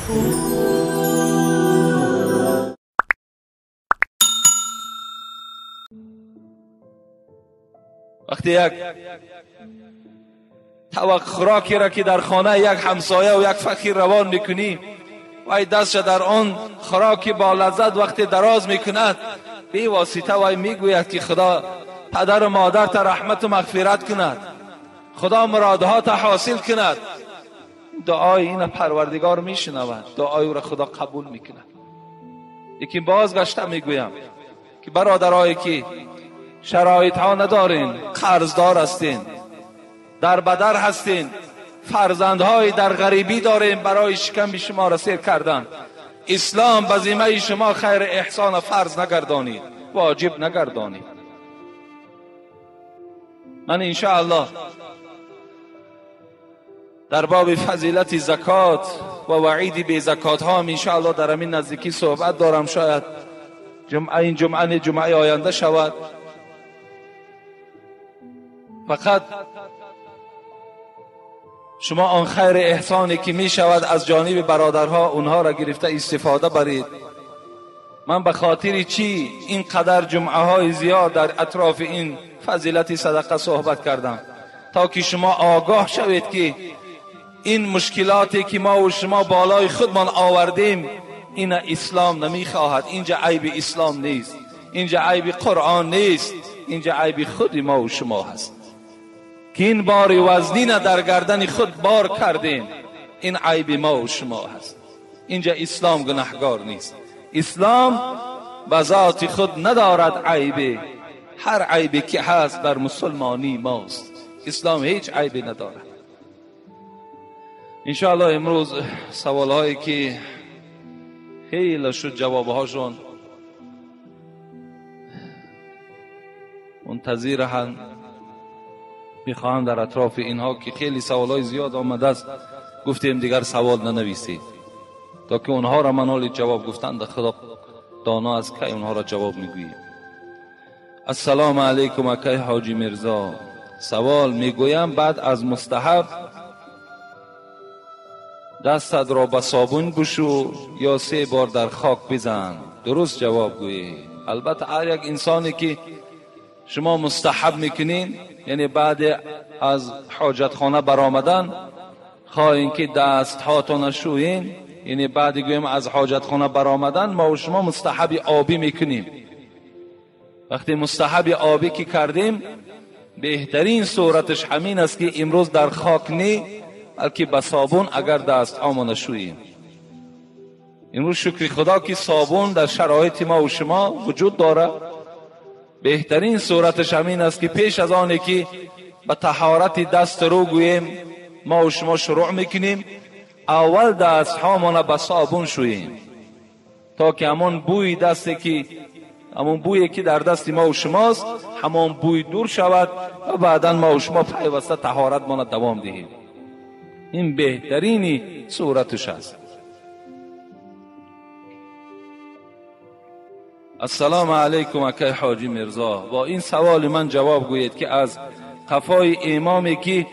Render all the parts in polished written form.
وقتی یک طبق خوراکی را که در خانه یک همسایه و یک فقیر روان میکنی، وای دستش در آن خوراکی با لذت وقتی دراز میکند، بی واسطه وای میگوید که خدا پدر و مادر تا رحمت و مغفرت کند، خدا مرادها تا حاصل کند. دعای این پروردگار میشنود، دعای او را خدا قبول میکند. یکی بازگشته میگویم که برادرایی که شرایط ها ندارین، قرضدار هستین، در بدر هستین، فرزندهای در غریبی دارین، برای شکم شما را سیر کردن، اسلام به ذمه شما خیر احسان فرض نگردانید، واجب نگردانید. من انشاءالله در باب فضیلت زکات و وعید به زکات ها هم انشاءالله در همین نزدیکی صحبت دارم. شاید جمعه این جمعه جمعه آینده شود. فقط شما آن خیر احسانی که می شود از جانب برادرها اونها را گرفته استفاده برید. من به خاطر چی اینقدر جمعه های زیاد در اطراف این فضیلت صدقه صحبت کردم؟ تا که شما آگاه شوید که این مشکلاتی که ما و شما بالای خودمان آوردیم، این اسلام نمیخواهد. اینجا عیب اسلام نیست، اینجا عیب قرآن نیست، اینجا عیب خود ما و شما هست که این بار وزنین در گردن خود بار کردیم. این عیب ما و شما هست. اینجا اسلام گناهگار نیست. اسلام به ذات خود ندارد عیبی، هر عیبی که هست بر مسلمانی ماست. اسلام هیچ عیبی ندارد. انشاءالله امروز سوالهایی که خیلی شد جوابهاشون منتظر هم میخواهم در اطراف اینها که خیلی سوالهای زیاد آمده است، گفتیم دیگر سوال ننویسید تا که اونها را من حال جواب گفتن در خدا دانا از که اونها را جواب میگوییم. السلام علیکم اکای حاجی میرزا، سوال میگویم بعد از مستحب دستت را به صابون بشو یا 3 بار در خاک بزن؟ درست جواب گویی. البته هر یک انسانی که شما مستحب میکنین، یعنی بعد از حاجت خانه برآمدن خواهین که دست هاتون شوین، یعنی بعد گویم از حاجت خانه برآمدن ما و شما مستحب آبی میکنیم. وقتی مستحب آبی که کردیم، بهترین صورتش همین است که امروز در خاک نی، بلکه به صابون اگر دست هامان شوییم. امروز شکر خدا که صابون در شرایط ما و شما وجود داره. بهترین صورتش همین است که پیش از آنی که به طهارت دست رو گوییم ما و شما شروع میکنیم، اول دست هامان به صابون شوییم تا که همون بوی دستی که همون بویی که در دست ما و شماست همون بوی دور شود و بعدا ما و شما پیوسته طهارت ما دوام دهیم. این بهترینی صورتش است. السلام علیکم اکای حاجی میرزا، با این سوال من جواب گویید که از قفای امامی که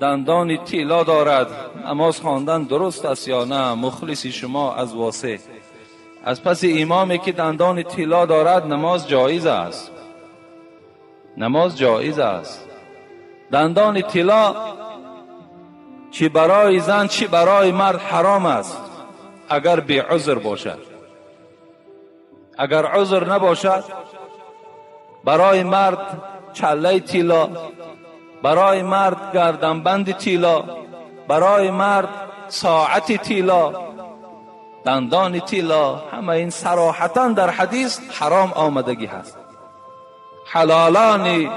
دندان طلا دارد نماز خواندن درست است یا نه؟ مخلص شما از واسه. از پس امامی که دندان طلا دارد نماز جایز است. نماز جایز است. دندان طلا چی برای زن چی برای مرد حرام است اگر بی عذر باشد. اگر عذر نباشد برای مرد چله طلا، برای مرد گردنبند طلا، برای مرد ساعت طلا، دندان طلا، همه این صراحتا در حدیث حرام آمدگی هست. حلالان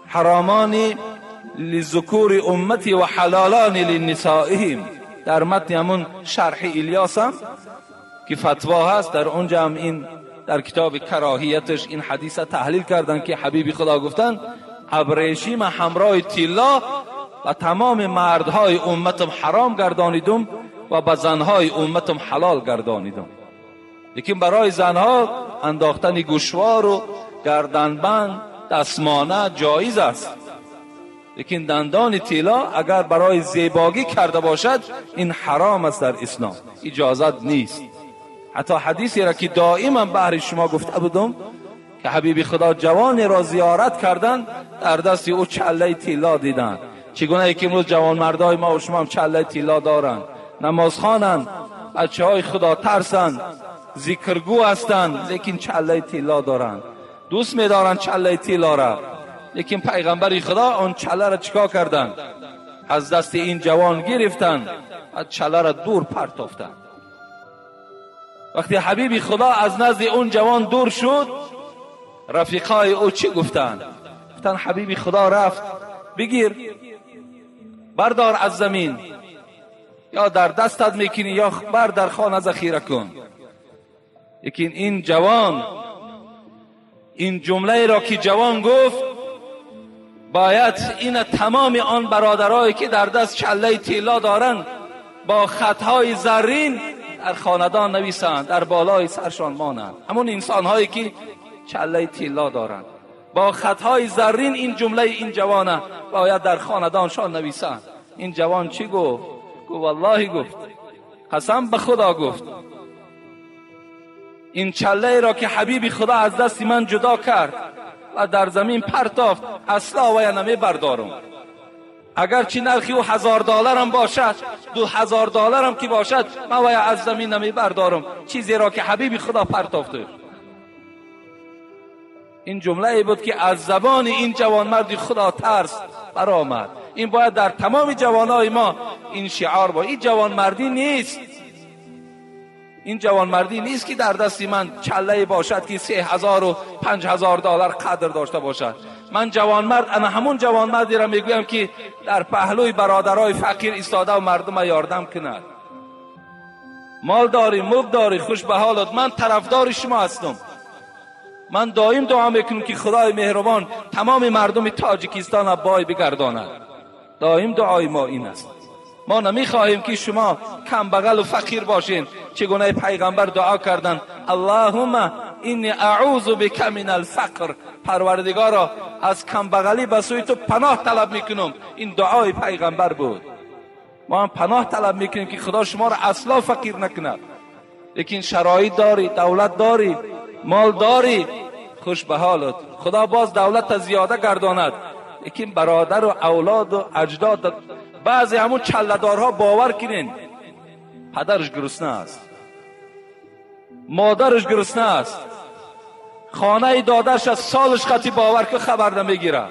حرامان لذکور امتی و حلالان لنسائهم. در متن همون شرح الیاس هم که فتوا هست، در اونجا هم این در کتاب کراهیتش این حدیث تحلیل کردن که حبیب خدا گفتن ابریشیم همراه طلا و تمام مردهای امتم حرام گردانیدم و به زنهای امتم حلال گردانیدم. لیکن برای زنها انداختن گوشوار و گردنبند دستمانه جایز است. لیکن دندان طلا اگر برای زیباگی کرده باشد این حرام است در اسلام، اجازت نیست. حتی حدیثی را که دائما بهر شما گفته بودم که حبیب خدا جوانی را زیارت کردند، در دست او چله طلا دیدند. چگونه که امروز جوان مردای ما و شما هم چله طلا دارند، نماز خوانند، بچه های خدا ترسند، ذکرگو هستند، لیکن چله طلا دارند، دوست می‌دارند چله طلا را. لیکن پیغمبر خدا آن چله را چیکار کردند؟ از دست این جوان گرفتند و چله را دور پرتافتند. وقتی حبیب خدا از نزد اون جوان دور شد، رفیقای او چی گفتند؟ گفتند حبیب خدا رفت، بگیر بردار از زمین، یا در دستت میکنی یا بر در خانه ذخیره کن. لیکن این جوان، این جمله را که جوان گفت، باید این تمام آن برادرایی که در دست چله طلا دارند با خطهای زرین در خاندان نویسند، در بالای سرشان مانند. همون انسانهایی که چله طلا دارند با خطهای زرین این جمله این جوانه باید در خاندانشان نویسند. این جوان چی گفت؟ گفت والله، گفت قسم به خدا، گفت این چله را که حبیب خدا از دست من جدا کرد و در زمین پرتافت، اصلا وی نمی بردارم. اگرچه نرخی او $1000 هم باشد، $2000 هم که باشد، من وی از زمین نمی بردارم، چیزی را که حبیب خدا پرتافته. این جمله بود که از زبان این جوانمرد خدا ترس برآمد. این باید در تمام جوانای ما این شعار باید. این جوانمردی نیست، این جوانمردی نیست که در دست من چله باشد که $3000 و $5000 قدر داشته باشد. من جوانمرد، انا همون جوانمردی را میگویم که در پهلوی برادرای فقیر ایستاده و مردم یاردم کند. مال داری، ملک داری، خوش به حالت، من طرفدار شما هستم. من دائم دعا میکنم که خدای مهربان تمام مردم تاجیکستان را بای بگرداند. دائم دعای ما این است. ما نمیخواهیم که شما کم بغل و فقیر باشین. چگونه پیغمبر دعا کردن، اللهم انی اعوذ بک من الفقر، پروردگارا از کم بغلی به سوی تو پناه طلب میکنم. این دعای پیغمبر بود. ما هم پناه طلب میکنیم که خدا شما را اصلا فقیر نکند. لیکن شرایط داری، دولت داری، مال داری، خوش به حالت. خدا باز دولت زیاده گرداند، لیکن برادر و اولاد و اجداد، بعضی همون چله‌دارها باور کنین پدرش گرسنه است، مادرش گرسنه است، خانه دادرش از سالش خطی باور که خبر نمیگیره.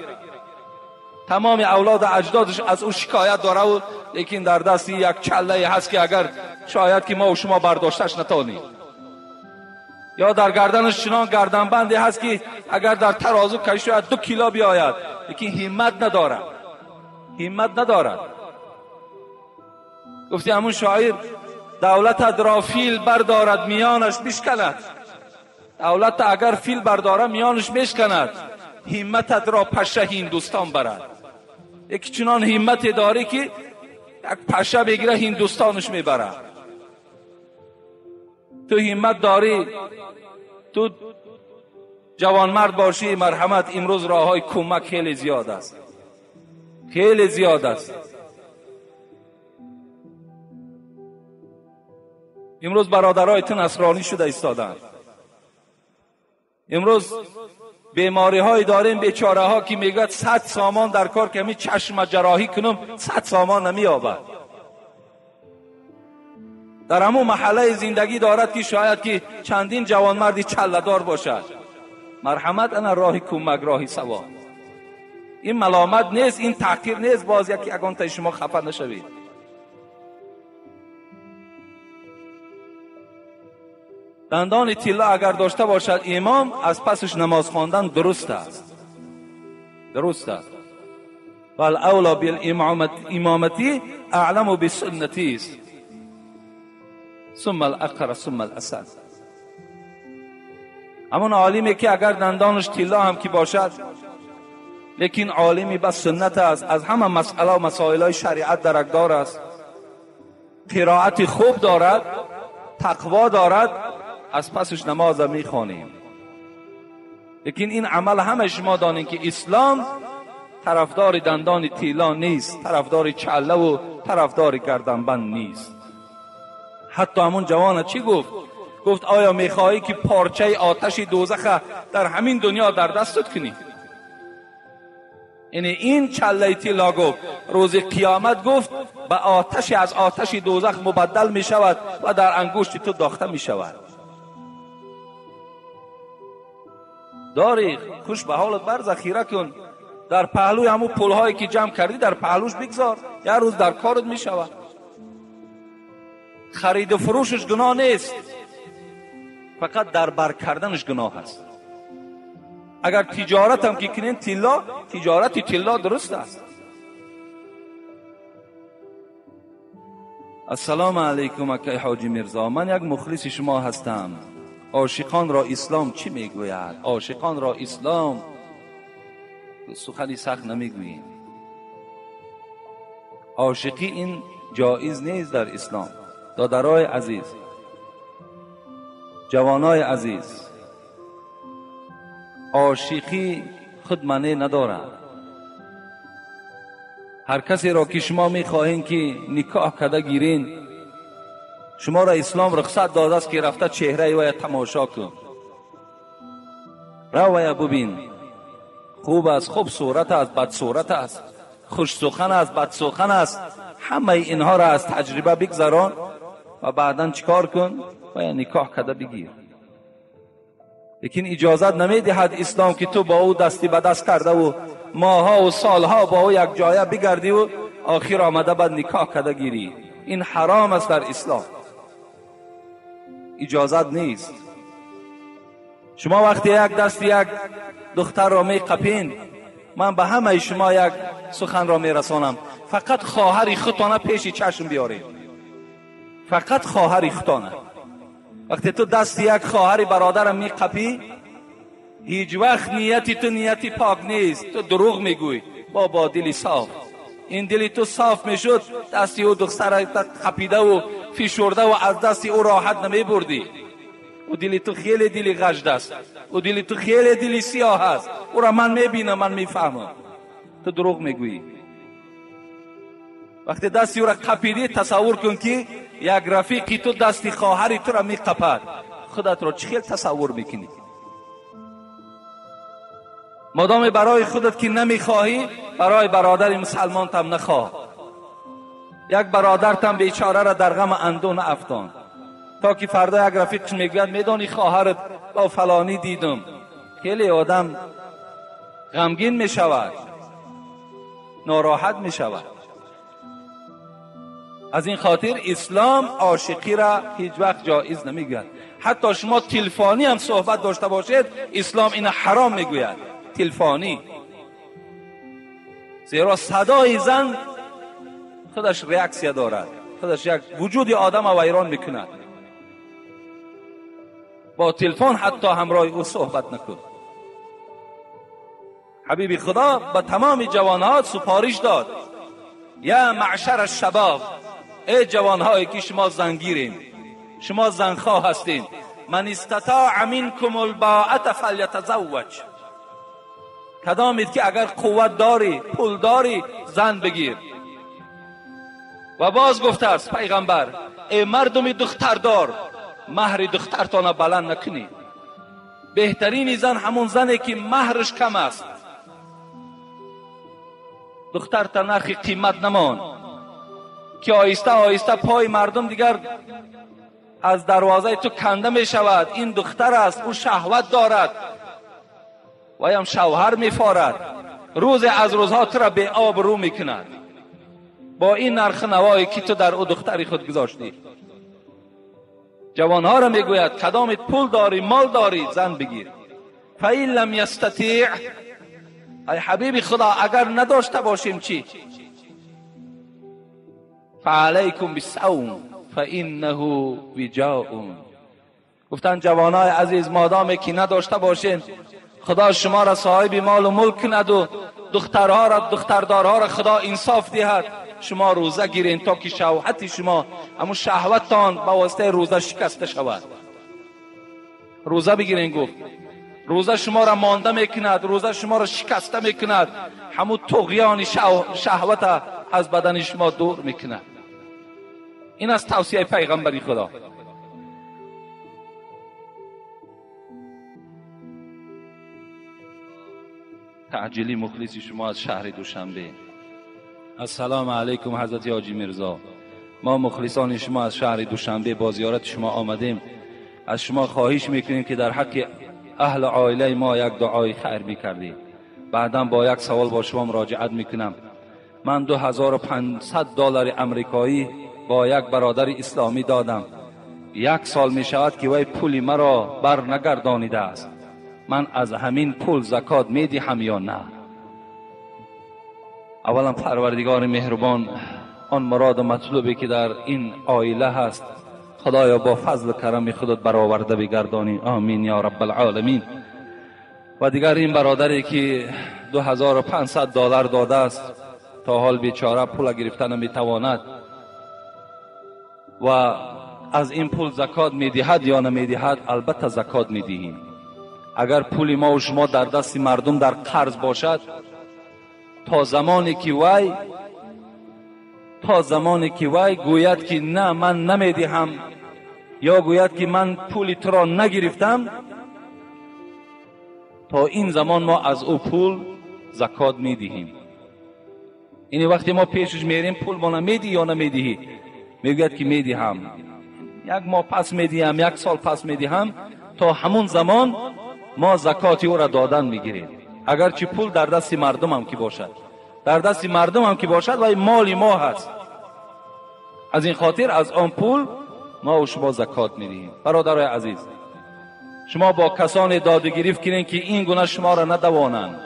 تمام اولاد اجدادش از او شکایت داره و لیکن در دست یک چله هست که اگر شاید که ما و شما برداشتش نتانیم، یا در گردنش چنان گردنبندی هست که اگر در ترازو کشید شاید 2 کیلو بیاید، لیکن همت ندارد، همت ندارد. گفتی همون شاعر، دولت را فیل بردارد میانش بشکند. دولت اگر فیل بردارد میانش بشکند، همتت را پشه هندوستان برد. یکی چنان همت داری که یک پشه بگیره هندوستانش میبرد. تو همت داری، تو جوانمرد باشی، مرحمت. امروز راه های کمک خیلی زیاد است، خیلی زیاد است. امروز برادرای تو نصرانی شده ایستادند. امروز بیماری های داریم، بیچاره ها که میگوید 100 سامان در کار که می چشم جراحی کنم 100 سامان نمییابد. در همون محله زندگی دارد که شاید که چندین جوانمردی چله‌دار باشد. مرحمت، انا راه کمک، راهی ثواب. این ملامت نیست، این تحقیر نیست. باز یکی اگان تا شما خفه نشوید. دندان طلا اگر داشته باشد امام، از پسش نماز خواندن درست است، درست است. والاولا بالامامتی اعلم بسنتی است، ثم الاقر ثم الاسد. همون عالمی که اگر دندانش طلا هم که باشد، لیکن عالمی به سنت است، از همه مسئله و مسائل شریعت درکدار است، قرائت خوب دارد، تقوا دارد، از پسش نماز میخوانیم. لیکن این عمل همه شما دانین که اسلام طرفدار دندان تیلا نیست، طرفدار چله و طرفدار گردنبند نیست. حتی همون جوان چی گفت؟ گفت آیا میخواهی که پارچه آتش دوزخ در همین دنیا در دستت کنی؟ یعنی این چله تیلا گفت روز قیامت گفت به آتش از آتش دوزخ مبدل می شود و در انگشت تو داخته می شود. داری خوش به حالت بر ذخیره کن، در پهلوی همون پولهایی که جمع کردی در پهلوش بگذار، یه روز در کارت می شود. خرید و فروشش گناه نیست، فقط در بر کردنش گناه است. اگر تجارت هم که کنین تیلا، تجارت تیلا درست است. السلام علیکم اکای حاجی میرزا، من یک مخلص شما هستم. عاشقان را اسلام چی میگوید؟ عاشقان را اسلام سخنی سخت نمیگوییم. عاشقی این جایز نیست در اسلام. دادرای عزیز، جوانای عزیز، عاشقی خود معنی ندارد. هر کسی را که شما میخواهین که نکاح کده گیرین، شما را اسلام رخصت داده است که رفته چهره وی تماشا کن، رو وی ببین، خوب است، خوب صورت است، بد صورت است، خوش سخن است، بد سخن است، همه اینها را از تجربه بگذران و بعدا چیکار کن؟ و نکاح کده بگیر. لیکن اجازت نمیدهد اسلام که تو با او دستی به دست کرده و ماها و سالها با او یک جایه بگردی و آخر آمده بعد نکاح کده گیری. این حرام است در اسلام، اجازت نیست. شما وقتی یک دست یک دختر را می قپین، من به همه شما یک سخن را می رسانم، فقط خواهر خودتانه پیش چشم بیارید، فقط خواهر خودتانه. وقتی تو دست یک خواهر برادرم می قپی، هیچ وقت نیتی تو نیتی پاک نیست، تو دروغ میگوی با دلی صاف. این دلی تو صاف میشد، دستی او دختر قپیده و فشرده و از دستی او راحت نمی بردی. او دلی تو خیلی دلی غشد است، او دلی تو خیلی دلی سیاه است، او را من میبینم، من میفهمم، تو دروغ میگویی. وقتی دستی او را قپیدی، تصور کن که یک رفیقی تو دستی خواهری تو را میقپد، خودت را چه تصور میکنی؟ مادام برای خودت که نمیخواهی، برای برادر مسلمان تم نخواه. یک برادر تم بیچاره را در غم اندو نافتان، تا که فردا یک رفیقش میگوید میدانی خواهرت با فلانی دیدم، خیلی آدم غمگین میشود، ناراحت میشود. از این خاطر اسلام عاشقی را هیچ وقت جایز نمیگوید. حتی شما تلفانی هم صحبت داشته باشید، اسلام این حرام میگوید، تلفانی. زیرا صدای زن خودش ریاکسیا دارد، خودش یک وجود آدم ویران میکند. با تلفن حتی همراه او صحبت نکن. حبیب خدا به تمام جوانها سپارش داد، یا معشر الشباب، ای جوانهایی که شما زنگیرین، شما زنخواه هستین، من استطاع منکم الباءة فلیتزوج. کدامید که اگر قوت داری، پول داری، زن بگیر. و باز گفته است پیغمبر، ای مردم دختردار، مهر دخترتان بلند نکنید. بهترین زن همون زنی که مهرش کم است. دختر تا نرخ قیمت نمان که آهسته آهسته پای مردم دیگر از دروازه تو کنده می شود. این دختر است، او شهوت دارد و هم شوهر می فارد، روز از روزها تو را به آب رو می کند با این نرخ نوایی که تو در او دختری خود گذاشتی. جوانها را میگوید کدامت پول داری، مال داری، زن بگیر. فإن لم یستطیع، ای حبیب خدا اگر نداشته باشیم چی؟ فعلیکم بالصوم فإنه وجاء. گفتن جوانای عزیز، مادامی که نداشته باشین، خدا شما را صاحب مال و ملک کند و دخترها را، دختردارها را خدا انصاف دهد، شما روزه گیرین تا که شهوت شما، همون شهوتتان با واسطه روزه شکسته شود. روزه بگیرین. گفت روزه شما را مانده میکند، روزه شما را شکسته میکند. همون طغیان شهوت از بدن شما دور میکنه. این از توصیه پیغمبری خدا. تعجیلی مخلص شما از شهر دوشنبه. السلام علیکم حضرت حاجی میرزا، ما مخلصان شما از شهر دوشنبه با زیارت شما آمدیم. از شما خواهش میکنیم که در حق اهل عائله ما یک دعای خیر میکردید. بعدا با یک سوال با شما مراجعت میکنم. من 2500 دلار امریکایی با یک برادر اسلامی دادم. 1 سال میشود که وی پول مرا بر نگردانیده است. من از همین پول زکات میدهم یا نه؟ اولا پروردگار مهربان، آن مراد و مطلوبی که در این عائله هست خدایا با فضل و کرم خودت برآورده بگردانی، آمین یا رب العالمین. و دیگر این برادری که 2500 دلار داده است تا حال بیچاره پول گرفتن نمیتواند و از این پول زکات میدهد یا نمیدهد؟ البته زکات میدهیم. اگر پول ما و شما در دست مردم در قرض باشد، تا زمانی که وی گوید که نه من نمیدهم یا گوید که من پول تو را نگرفتم، تا این زمان ما از او پول زکات میدهیم. این وقتی ما پیشش میریم پول ما نمیدی یا نمیدهی، میگوید که میدهم، 1 ماه پس میدهم، 1 سال پس میدهم، تا همون زمان ما زکات او را دادن میگیریم. اگرچه پول در دست مردم هم که باشد، در دست مردم هم که باشد و مال ما هست، از این خاطر از آن پول ما و شما زکات میدهیم. برادرای عزیز، شما با کسان داد و گرفت کنین که این گونه شما را ندوانند.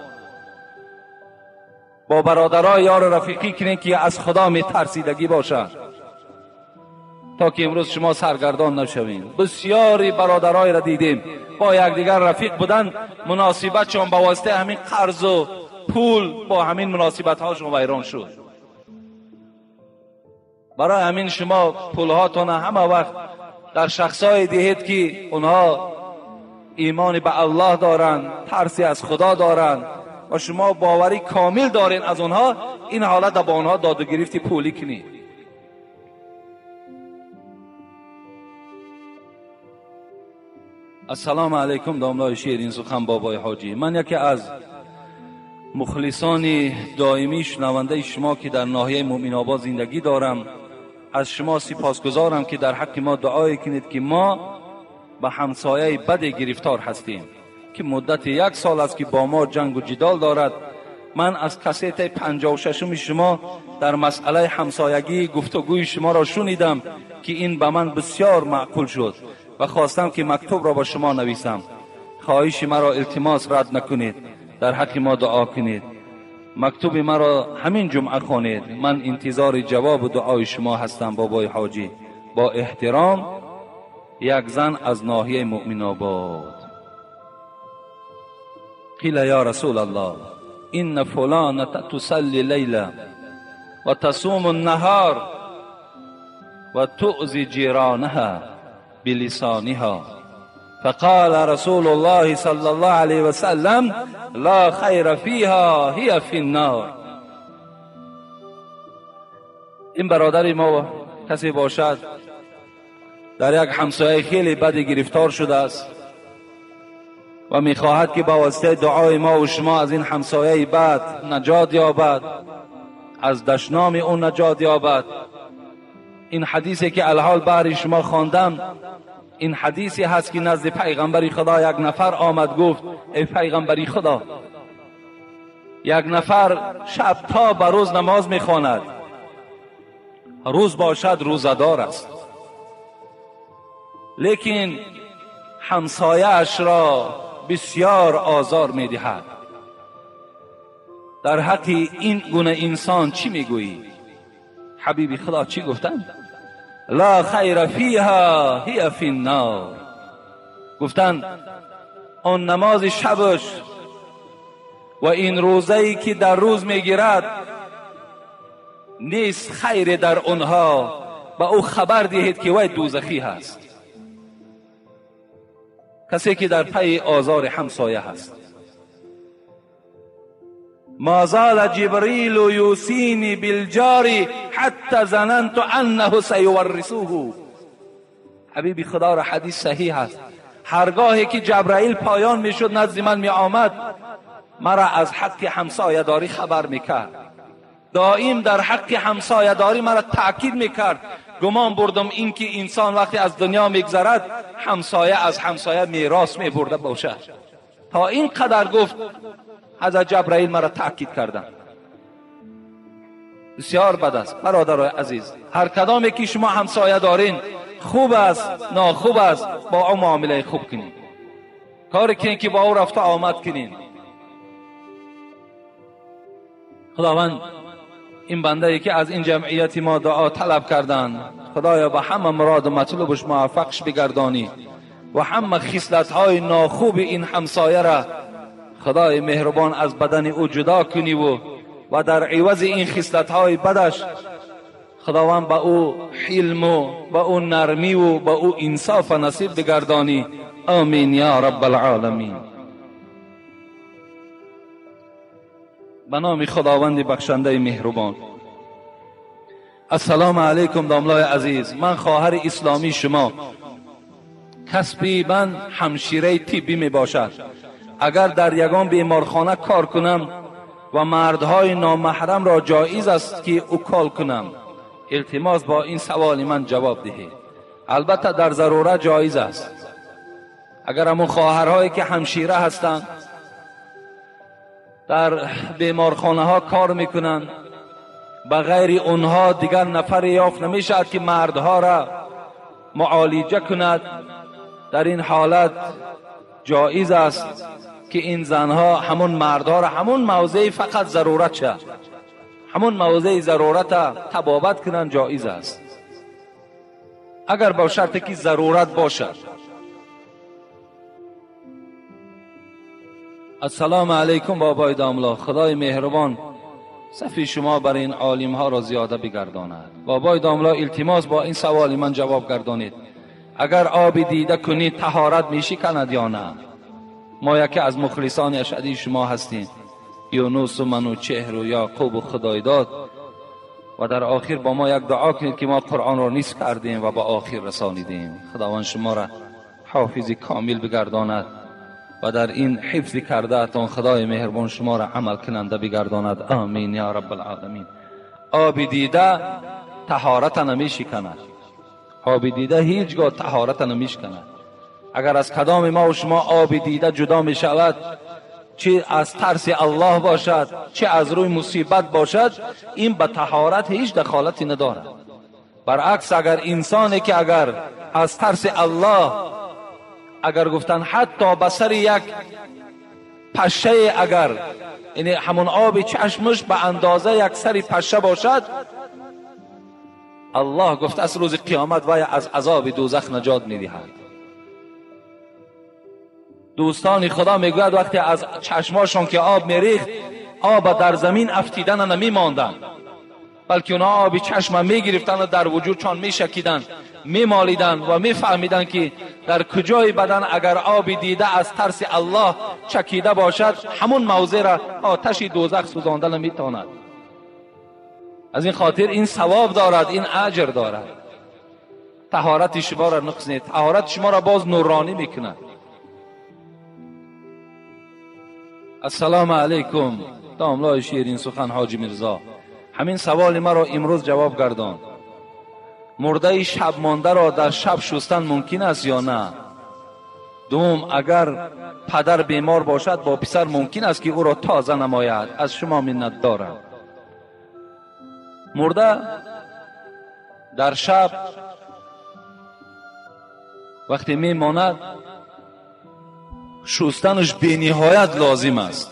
با برادرای یار رفیقی کنین که از خدا میترسیدگی باشند، تا که امروز شما سرگردان نشوین. بسیاری برادرای را دیدیم با یکدیگر رفیق بودن، مناسبتشان با واسطه همین قرض و پول با همین مناسبت هاشون ویران شد. برای همین شما پولهاتون همه وقت در شخصای دهید که اونها ایمان به الله دارن، ترسی از خدا دارن و شما باوری کامل دارین از اونها، این حالت با اونها داد و گرفتی پولی کنید. السلام علیکم داملای شیرین سخن بابای حاجی. من یکی از مخلصان دائمی شنونده شما که در ناحیه مؤمن آباد زندگی دارم، از شما سپاسگزارم که در حق ما دعای کنید که ما به همسایه بد گرفتار هستیم که مدت 1 سال است که با ما جنگ و جدال دارد. من از کسیت 56 شما در مسئله همسایگی گفتگوی شما را شنیدم که این به من بسیار معقول شد و خواستم که مکتوب را با شما نویسم. خواهش مرا التماس رد نکنید، در حق ما دعا کنید. مکتوب مرا همین جمعه خوانید. من انتظار جواب و دعای شما هستم بابای حاجی. با احترام، یک زن از ناحیه مؤمن آباد. قیل یا رسول الله ان فلانة تصلی لیلا و تصوم النهار و تؤذی جیرانها بلسانها، فقال رسول الله صلى الله عليه وسلم لا خیر فيها هي في النار. این برادر ما کسی باشد در یک همسایه خیلی بد گرفتار شده است و میخواهد که با واسطه دعای ما و شما از این همسایه بد نجات یابد، از دشنام اون نجات یابد. این حدیثی که الحال برای شما خواندم، این حدیثی هست که نزد پیغمبر خدا یک نفر آمد گفت ای پیغمبر خدا، یک نفر شب تا به روز نماز میخواند، روز باشد روزه‌دار است، لیکن همسایه اش را بسیار آزار میدهد. در حق این گونه انسان چی میگویی؟ حبیبی خدا چی گفتند؟ لا خیر فیها هی فی النار. گفتند آن نماز شبش و این روزه‌ای که در روز میگیرد نیست خیر در آنها، به او خبر دهید که وی دوزخی هست. کسی که در پی آزار همسایه هست. ما زال جبریل یوصینی بالجار حتی ظننت انه سیورثه. حبیبی خدا را حدیث صحیح است. هرگاهی که جبرائیل پایان میشد نزد من می آمد، مرا از حق همسایه داری خبر میکرد. دائم در حق همسایه داری مرا تاکید میکرد. گمان بردم اینکه انسان وقتی از دنیا میگذرد همسایه از همسایه میراث میبرده باشد. تا این قدر گفت حضرت جبرائیل مرا تاکید کردن. بسیار بد است برادرای عزیز. هر کدامی که شما همسایه دارین، خوب است ناخوب است، با او معامله خوب کنین، کاری کنین که با او رفته آمد کنین. خداوند این بنده ای که از این جمعیت ما دعا طلب کردند، خدایا به همه مراد و مطلوبش موفقش بگردانی و همه خصلت های ناخوب این همسایه را خدای مهربان از بدن او جدا کنی و در عوض این خصلت های بدش خداوند به او حلم و به او نرمی و به او انصاف نصیب بگردانی. آمین یا رب العالمین. به نام خداوند بخشنده مهربان. السلام علیکم داملای عزیز، من خواهر اسلامی شما، کسبی من همشیره طبی می باشد. اگر در یگان بیمارخانه کار کنم و مردهای نامحرم را جایز است که اکال کنم؟ التماس با این سوال من جواب دهید. البته در ضرورت جایز است. اگر همون خواهرهایی که همشیره هستند در بیمارخانه ها کار میکنند، به غیر اونها دیگر نفر یافت نمیشد که مردها را معالجه کند، در این حالت جایز است که این زنها همون مردها را همون موضع فقط ضرورت شد، همون موضع ضرورت طبابت کنند، جایز است، اگر با شرط که ضرورت باشد. السلام علیکم بابای داملا، خدای مهربان صفی شما بر این عالم ها را زیاده بگرداند. بابای داملا التماس با این سوال من جواب گردانید. اگر آب دیده کنید طهارت میشی کند یا نه؟ ما یکی از مخلصان اشدی شما هستیم، یونس و منوچهر و یعقوب و خدایداد، و در آخر با ما یک دعا کنید که ما قرآن را نیست کردیم و با آخر رسانیدیم. خداوند شما را حافظ کامل بگرداند و در این حفظ کرده اتان خدای مهربان شما را عمل کننده بگرداند. آمین یا رب العالمین. آب دیده طهارت نمیشکند. آب دیده هیچگاه طهارت نمیشکند. اگر از کدام ما و شما آب دیده جدا می شود، چه از ترس الله باشد چه از روی مصیبت باشد، این به طهارت هیچ دخالتی ندارد. برعکس اگر انسانی که اگر از ترس الله، اگر گفتن حتی به سر یک پشه، اگر یعنی همون آب چشمش به اندازه یک سر پشه باشد، الله گفت از روز قیامت وی از عذاب دوزخ نجات میدهد. دوستان خدا میگوید وقتی از چشماشون که آب میریخت، آب در زمین افتیدن نمیماندن، بلکه اونا آب چشم میگرفتن و در وجودشان میشکیدن، میمالیدن و میفهمیدن که در کجای بدن اگر آب دیده از ترس الله چکیده باشد، همون موضع را آتش دوزخ سوزانده نمیتواند. از این خاطر این ثواب دارد، این اجر دارد. طهارت شما را نقص نیست، طهارت شما را باز نورانی میکند. السلام علیکم داملای شیرین سخن حاجی میرزا، همین سوال مرا امروز جواب گردان. مرده شب مانده را در شب شستن ممکن است یا نه؟ دوم، اگر پدر بیمار باشد با پسر ممکن است که او را تازه نماید؟ از شما منت دارم. مرده در شب وقتی میماند شستنش بی نهایت لازم است.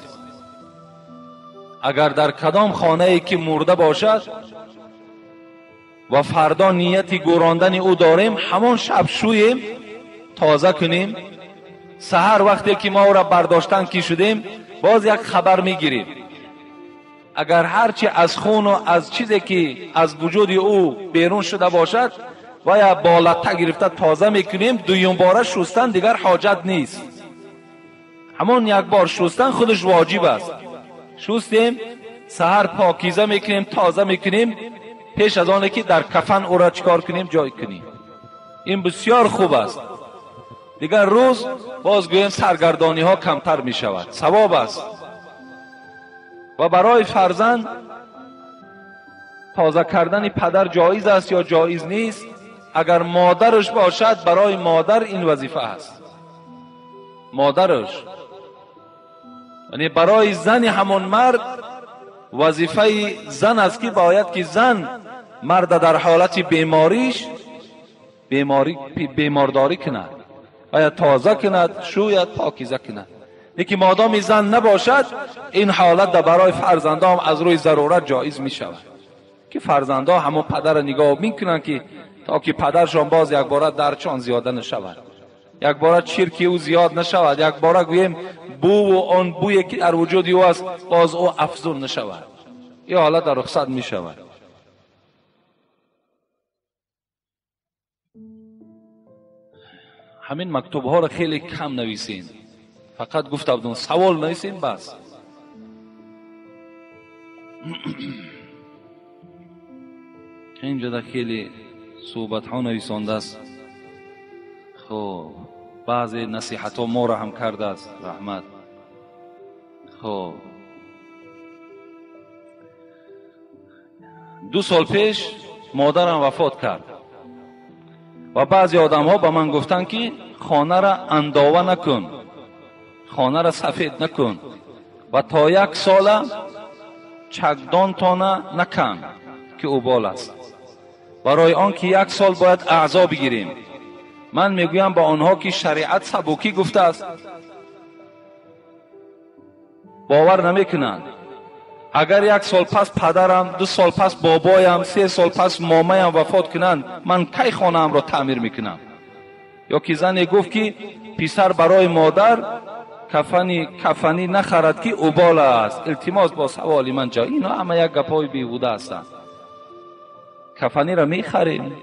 اگر در کدام خانه ای که مرده باشد و فردا نیت گوراندن او داریم، همان شب شویم تازه کنیم، سحر وقتی که ما او را برداشتن کی شدیم باز یک خبر میگیریم. اگر هرچی از خون و از چیزی که از وجود او بیرون شده باشد و یا بالاتر گرفته تازه میکنیم، دویم باره شستن دیگر حاجت نیست. همون یک بار شستن خودش واجب است. شستیم، سحر پاکیزه میکنیم، تازه میکنیم، پیش از آنه که در کفن او را چکار کنیم، جای کنیم. این بسیار خوب است. دیگر روز باز گوییم سرگردانی ها کمتر می شود، ثواب است. و برای فرزند تازه کردن پدر جایز است یا جایز نیست؟ اگر مادرش باشد برای مادر این وظیفه است. مادرش، یعنی برای زن همون مرد وظیفه زن است که باید که زن مرد در حالت بیماریش بیمارداری کند، باید تازه کند، شوید، پاکیزه کند. یکی مادام زن نباشد این حالت برای فرزندام از روی ضرورت جایز می شود که فرزندا همون پدر نگاه میکنن که تا که پدرشان باز یک باره درچان زیاده نشود، یک باره چرکی او زیاد نشود، یک باره گوییم بو و آن بوی که در وجود او است باز او افزون نشود. این حالت در رخصت می شود. همین مکتوب ها را خیلی کم نویسین، فقط گفته بودم سوال نویسین بس. اینجا خیلی صحبت ها نویسانده است. خب بعضی نصیحت ها ما را هم کرده است، رحمت. خب 2 سال پیش مادرم وفات کرد و بعضی آدم ها به من گفتن که خانه را انداوه نکن، خانه را سفید نکن و تا 1 سال چکدان تانه نکن که اوبال است، برای آن که 1 سال باید اعضا بگیریم. من میگویم با آنها که شریعت سبکی گفته است، باور نمیکنند. اگر 1 سال پس پدرم، 2 سال پس بابایم، 3 سال پس مامایم وفات کنند، من کی خانه‌ام را تعمیر میکنم؟ یا که زنی گفت که پسر برای مادر کفنی نخرد که اوبال است. التماس با سوال من جا. اینا همه یک گپای بیهوده هستند. کفنی را میخریم،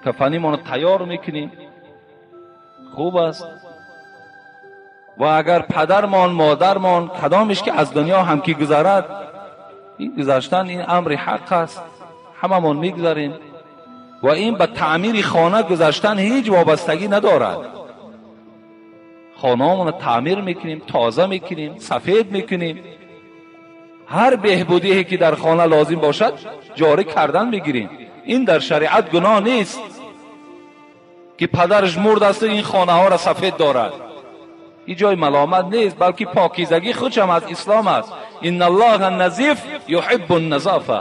کفنی ما را تیار میکنیم، خوب است. و اگر پدرمان مادرمان کدامش که از دنیا هم که گذرد، این گذشتن این امر حق است، هممون میگذریم و این به تعمیر خانه گذشتن هیچ وابستگی ندارد. خانه‌مون رو تعمیر میکنیم، تازه میکنیم، سفید میکنیم، هر بهبودی که در خانه لازم باشد جاری کردن میگیریم. این در شریعت گناه نیست که پدرش مرد است این خانه ها را سفید دارد. این جای ملامت نیست، بلکه پاکیزگی خودش هم از اسلام است. ان الله نظیف یحب النظافه،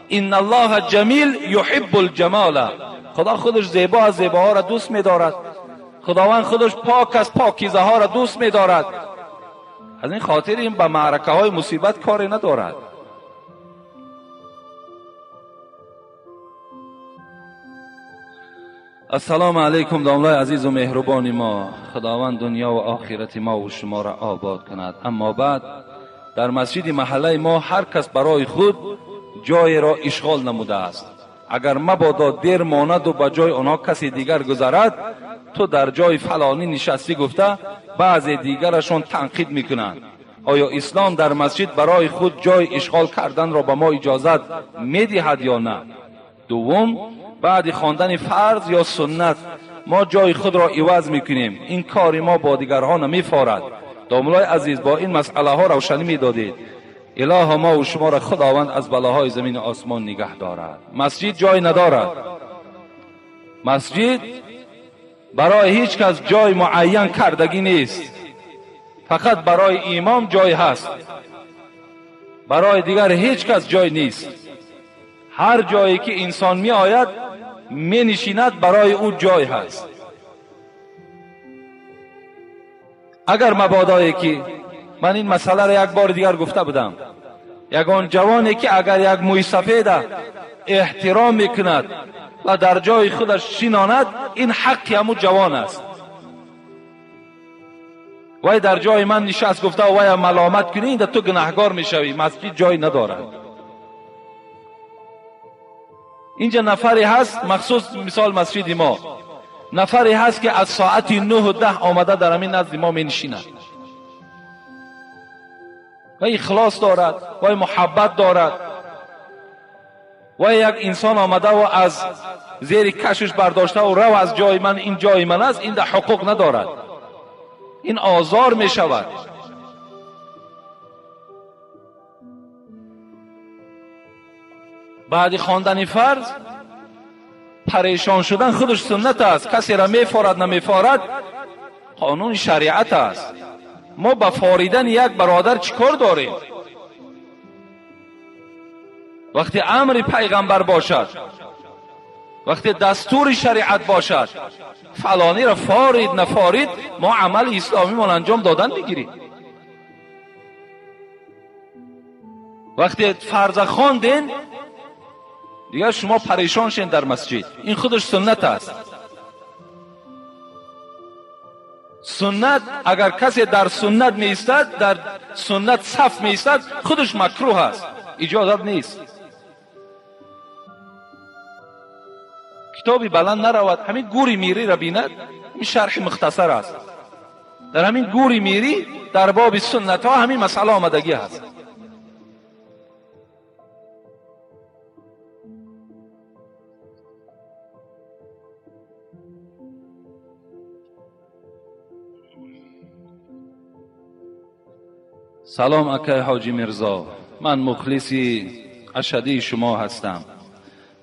ان الله جمیل یحب الجمال. خدا خودش زیبا از زیباها را دوست می‌دارد، خداوند خودش پاک از پاکیزه ها را دوست می‌دارد. از این خاطر این به معرکه های مصیبت کاری ندارد. السلام علیکم داملای عزیز و مهربان ما، خداوند دنیا و آخرت ما و شما را آباد کند. اما بعد، در مسجد محله ما هر کس برای خود جای را اشغال نموده است. اگر مبادا دیر ماند و به جای آنها کسی دیگر گذرد، تو در جای فلانی نشستی گفته بعضی دیگرشان تنقید میکنند. آیا اسلام در مسجد برای خود جای اشغال کردن را به ما اجازت میدهد یا نه؟ دوم، بعد خواندن فرض یا سنت ما جای خود را عوض میکنیم، این کار ما با دیگرها نمیفارد. داملای عزیز، با این مسئله ها روشنی میدادید. اله ما و شما را خداوند از بلاهای زمین آسمان نگه دارد. مسجد جای ندارد. مسجد برای هیچ کس جای معین کردگی نیست، فقط برای امام جای هست، برای دیگر هیچ کس جای نیست. هر جایی که انسان می آید می نشیند، برای او جای هست. اگر مبادایی که من این مسئله را یک بار دیگر گفته بودم، یگان جوانی که اگر یک موی سفید احترام میکند و در جای خودش شیناند، این حق همون جوان است. وای در جای من نشست گفته وای ملامت کنی، این تو گناهگار میشوی. مسجد جای ندارد. اینجا نفری هست، مخصوص مثال مسجد ما، نفری هست که از ساعت 9 و 10 آمده در همین نزد ما می نشیند. و اخلاص دارد و محبت دارد و یک انسان آمده و از زیر کشش برداشته و رو از جای من، این جای من است، این در حقوق ندارد، این آزار می شود. بعد خواندن فرض پریشان شدن خودش سنت است. کسی را میفارد نمیفارد قانون شریعت است. ما با فاریدن یک برادر چیکار داریم؟ وقتی امر پیغمبر باشد، وقتی دستور شریعت باشد، فلانی را فارید نفارید، ما عمل اسلامی ما انجام دادن بگیریم. وقتی فرض خواندین دیگر شما پریشان شین در مسجد، این خودش سنت است. سنت اگر کسی در سنت می ایستد، در سنت صف می ایستد، خودش مکروه است، اجازت نیست. کتابی بلند نرود، همین گوری میری را بیند، این شرح مختصر است. در همین گوری میری در باب سنت ها همین مسئله آمدگی هست. سلام اکای حاجی میرزا، من مخلصی اشدی شما هستم.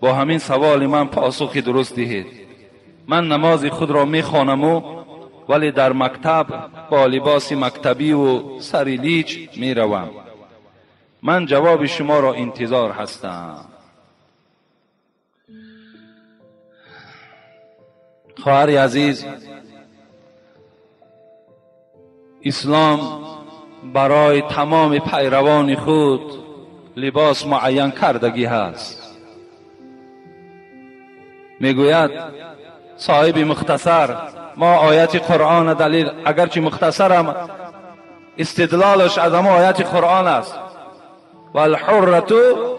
با همین سوال من پاسخ درست دهید. من نماز خود را میخوانم ولی در مکتب با لباس مکتبی و سری لیچ میروم. من جواب شما را انتظار هستم. خواهر عزیز، اسلام برای تمام پیروان خود لباس معین کردگی هست. میگوید صاحب مختصر، ما آیت قرآن دلیل، اگرچه مختصرم استدلالش از ما آیت قرآن است. والحرة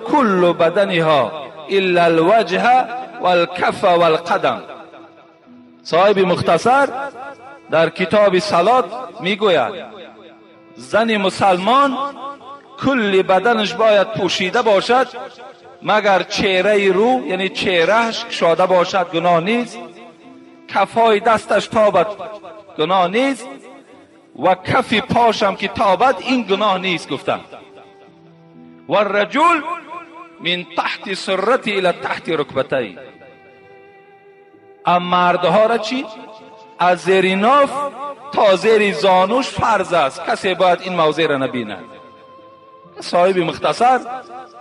کل بدنها الا الوجه والکف والقدم. صاحب مختصر در کتاب صلات میگوید زن مسلمان کل بدنش باید پوشیده باشد مگر چهره رو، یعنی چهرهش شاده باشد گناه نیست، کفای دستش تابد گناه نیست و کف پاشم که تابد این گناه نیست گفتم. و الرجل من تحت سرتی الى تحت رکبتی. اما مردها را چی؟ از زیر ناف تا زیر زانوش فرض است، کسی باید این موضع را نبیند. صاحب مختصر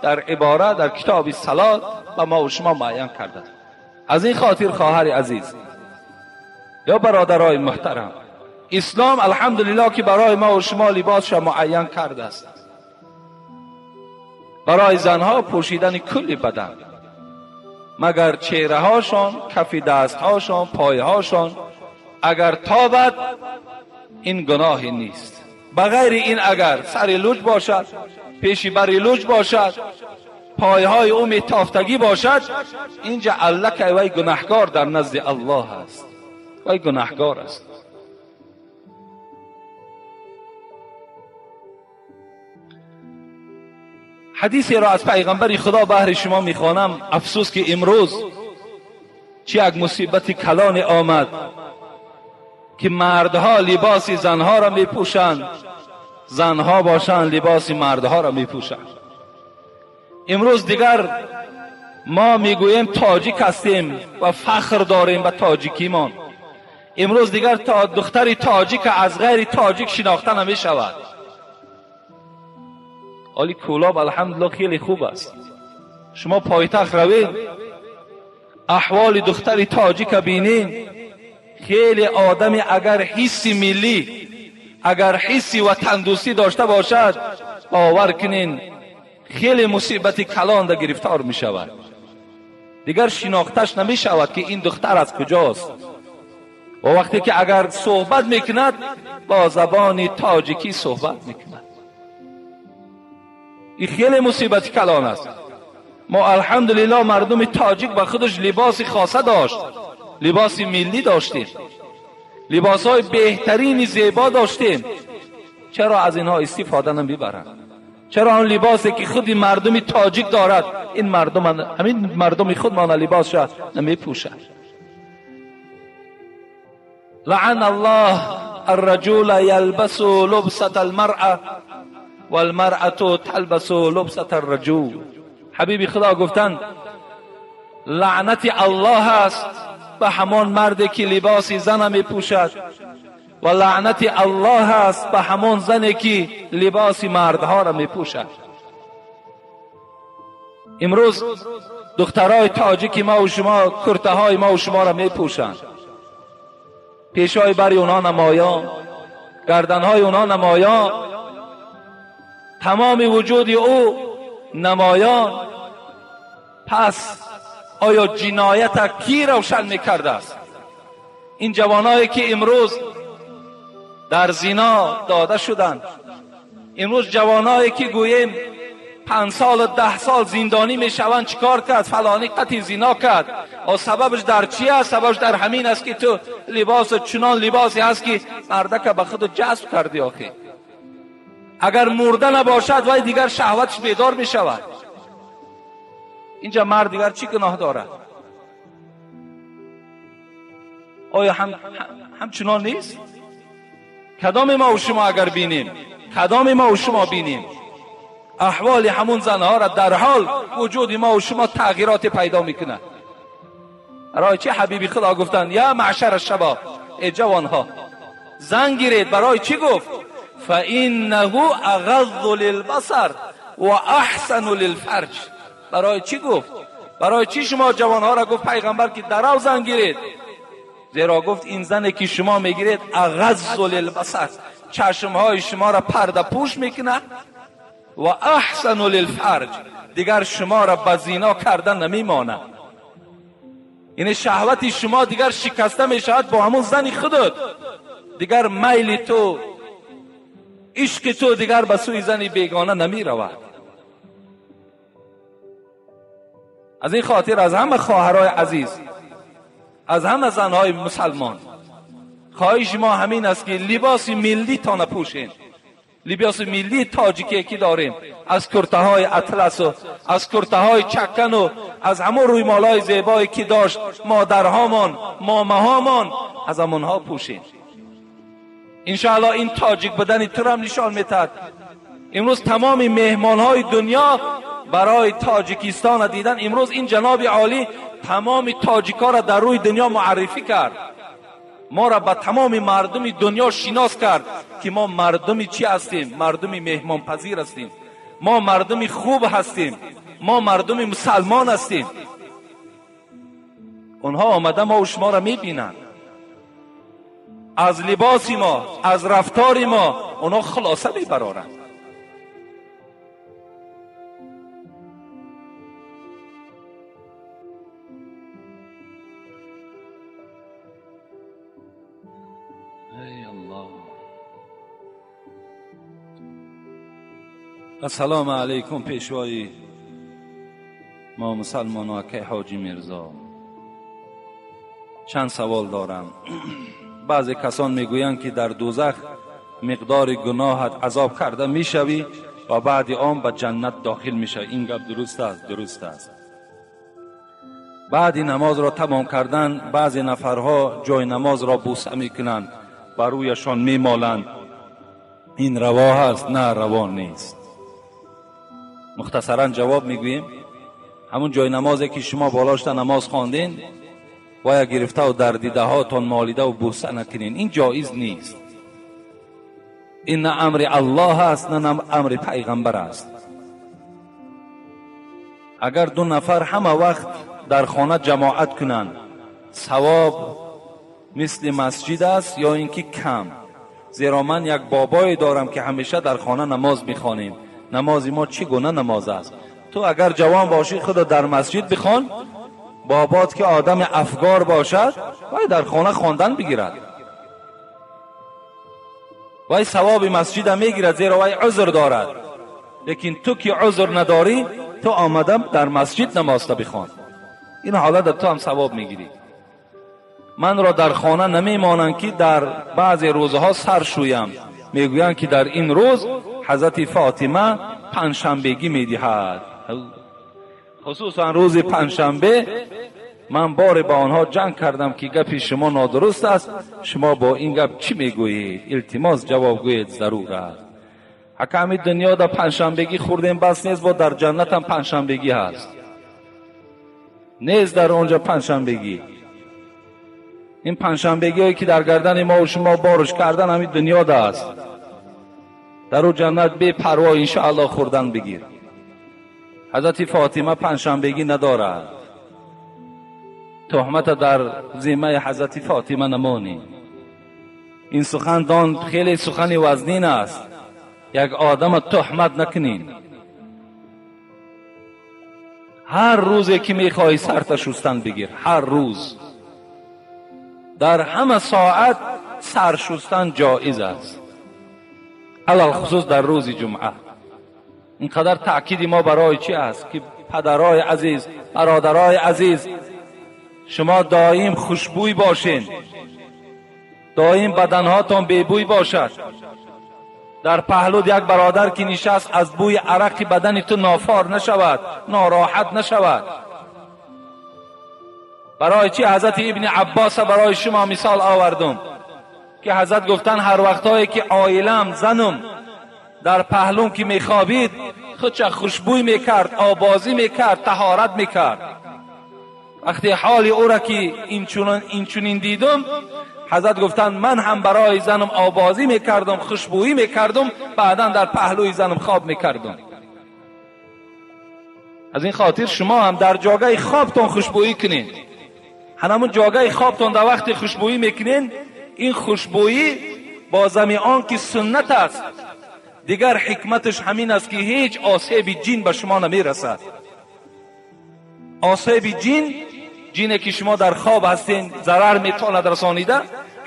در عباره در کتاب صلات و ما و شما معین کرده. از این خاطر خواهر عزیز یا برادرای محترم، اسلام الحمدلله که برای ما و شما لباسش معین کرده است. برای زنها پوشیدن کل بدن مگر چهره هاشان، کف دست هاشان، پای هاشان اگر تابد این گناهی نیست. بغیر این اگر سر لوچ باشد، پیشی بر لوچ باشد، پایهای او میتافتگی باشد، اینجا الله وی گناهکار در نزد الله است، وی گناهکار است. حدیثی را از پیغمبر خدا بهر شما میخوانم. افسوس که امروز چه یک مصیبت کلان آمد که مردها لباس زنها را میپوشند، زنها باشند لباس مردها را میپوشند. امروز دیگر ما میگوییم تاجیک هستیم و فخر داریم به تاجیکیمان. امروز دیگر تا دختر تاجیک از غیر تاجیک شناخته نمیشود. حالی کولاب الحمدلله خیلی خوب است. شما پایتخت روید احوال دختر تاجیک بینین، خیلی آدمی اگر حس ملی، اگر حس وطن دوستی داشته باشد، باور کنین خیلی مصیبت کلان در گرفتار می شود. دیگر شناختش نمی شود که این دختر از کجاست. و وقتی که اگر صحبت میکند با زبان تاجیکی صحبت میکند. این خیلی مصیبت کلان است. ما الحمدلله مردم تاجیک با خودش لباس خاصه داشت، لباس ملی داشتیم، لباس های بهترین زیبا داشتیم. چرا از اینها استفاده نمیبرند؟ چرا آن لباسی که خود مردم تاجیک دارد این مردم، همین مردم خودمان لباس نمیپوشد؟ لعن الله الرجل یلبس لبسة المرأة والمرأة تلبس لبسة الرجل. حبیبی خدا گفتند لعنت الله است به همان مردی که لباس زن میپوشد و لعنت الله است به همان زنی که لباس مردها را میپوشد. امروز دخترای تاجیک ما و شما کرته های ما و شما را میپوشند، پیشای بر اونها نمایان، گردنهای اونها نمایان، تمام وجود او نمایان. پس آیا جنایت کی روشن میکرده است؟ این جوانایی که امروز در زنا داده شدند، امروز جوانایی که گوییم 5 سال و 10 سال زندانی میشوند، چیکار کرد؟ فلانی قطعی زنا کرد. و سببش در چی است؟ سببش در همین است که تو لباس چنان لباسی هست که مردک به خود جذب کردی. آخه اگر مرده نباشد وای دیگر شهوتش بیدار میشود. اینجا مرد دیگر چی گناه دارد؟ آیا همچنان نیست؟ کدام ما و شما اگر بینیم، کدام ما و شما بینیم احوال همون زنها را، در حال وجود ما و شما تغییرات پیدا میکنه. برای چی حبیبی خدا گفتن یا معشر الشباب، ای جوانها زن گیرید؟ برای چی گفت؟ فانه اغض للبصر و احسن للفرج. برای چی گفت؟ برای چی شما جوانها را گفت پیغمبر که درو زن گیرید؟ زیرا گفت این زنی که شما میگیرید اغض للبصر، چشمهای شما را پرده پوش میکنه، و احسن للفرج، دیگر شما را به زینا کردن نمیمانه. یعنی شهوت شما دیگر شکسته میشود با همون زن خودت، دیگر میل تو، عشق تو دیگر به سوی زن بیگانه نمی رود. از این خاطر از همه خواهرای عزیز، از همه زنهای مسلمان خواهش ما همین است که لباس ملی تا نپوشین، لباس ملی تاجیکی که داریم، از کرته های اطلس و از کرته های چکن و از همون رویمالای زیبایی که داشت مادرهامان، ماماهامان، از همونها پوشین. انشاءالله این تاجیک بدن تو را هم نشان میتد. امروز تمام مهمانهای دنیا برای تاجیکستان دیدن. امروز این جناب عالی تمام تاجیکا را در روی دنیا معرفی کرد، ما را به تمام مردم دنیا شناس کرد که ما مردم چی هستیم؟ مردم مهمان پذیر هستیم، ما مردم خوب هستیم، ما مردم مسلمان هستیم. اونها آمده ما و شما را میبینند، از لباس ما، از رفتار ما اونها خلاصه میبرارند. السلام علیکم پیشوای ما مسلمان ها که حاجی میرزا، چند سوال دارم. بعضی کسان میگویند که در دوزخ مقدار گناهت عذاب کرده میشوی و بعد آن به جنت داخل میشوی. این گپ درست است؟ درست است. بعد نماز را تمام کردن بعضی نفرها جای نماز را بوسه میکنند، بر رویشان میمالند. این روا هست؟ نه، روا نیست. مختصرا جواب میگوییم همون جای نمازی که شما بالاشت نماز خواندین باید گرفته و در دیده هاتون مالیده و بوسه نکنین، این جایز نیست. این نه امر الله است نه امر پیغمبر است. اگر دو نفر همه وقت در خانه جماعت کنند ثواب مثل مسجد است یا اینکه کم؟ زیرا من یک بابایی دارم که همیشه در خانه نماز میخوانیم. نماز ما چگونه نماز است؟ تو اگر جوان باشی خود در مسجد بخوان، بابات که آدم افگار باشد باید در خانه خواندن بگیرد، وای ثواب مسجد میگیرد زیرا وای عذر دارد. لیکن تو که عذر نداری تو آمدم در مسجد نماز تا بخوان، این حالت تو هم ثواب میگیری. من را در خانه نمیمانند که در بعضی روزها سر شویم. میگویند که در این روز حضرت فاطمه панҷшанбегӣ медиҳад. Хусусан рӯзи панҷшанбе ман боре ба онҳо ҷанг кардам ки гапи шумо нодуруст аст, шумо бо ин гап чӣ мегӯед? Илтимос ҷавоб гӯед, зарур аст. Ака ҳамин дунё дар панҷшанбегӣ хӯрдем бас нест, бо дар ҷаннатам панҷшанбегӣ ҳаст. Нест дар онҷо панҷшанбегӣ. Ин панҷшанбегиҳое ки дар гардани мо шумо борш кардан ҳамин дунёда аст. Дар ӯ ҷаннат бепарво иншоаллоҳ хӯрдан бигир. Ҳазрати Фотима панҷшанбегӣ надорад. Туҳмата дар зиммаи ҳазрати Фотима намонӣ. Ин сухан дон хеле сухани вазнин аст. Як одама туҳмат накунин. Ҳар рӯзе ки мехоҳӣ сарта шустан бигир, ҳар рӯз дар ҳама соат сар шустан ҷоиз аст, алалхусус дар рӯзи ҷумъа. Инқадар таъкиди мо барои чӣ аст ки падарои азиз, бародарои азиз, шумо доим хушбӯй бошед, доим баданҳотон бебӯй бошад. Дар паҳлуд як бародар ки нишаст аз бӯи арақи бадани ту нофор нашавад, нороҳат нашавад. Барои чӣ ҳазрати ибни Аббоса барои шумо мисол овардум ки ҳазрат гуфтанд ҳар вақтҳое ки оилам, занум дар паҳлум ки мехобид, худша хушбӯй мекард, обозӣ мекард, таҳорат мекард. Вақте ҳоли ӯра ки инчунин дидум, ҳазрат гуфтанд ман ҳам барои занам обозӣ мекардум, хушбӯӣ мекардум, баъдан дар паҳлӯи занам хоб мекардум. Аз ин хотир шумо ҳам дар ҷогаи хобтон хушбӯӣ кунед. Ҳамон ҷогаи хобтон дар вақти хушбӯӣ мекунед, ин хушбӯӣ бо зами он ки суннат аст, дигар ҳикматаш ҳамин аст ки ҳеҷ осеби ҷин ба шумо намерасад. Осеби ҷин, ҷине ки шумо дар хоб ҳастед, зарар метавонад расонида,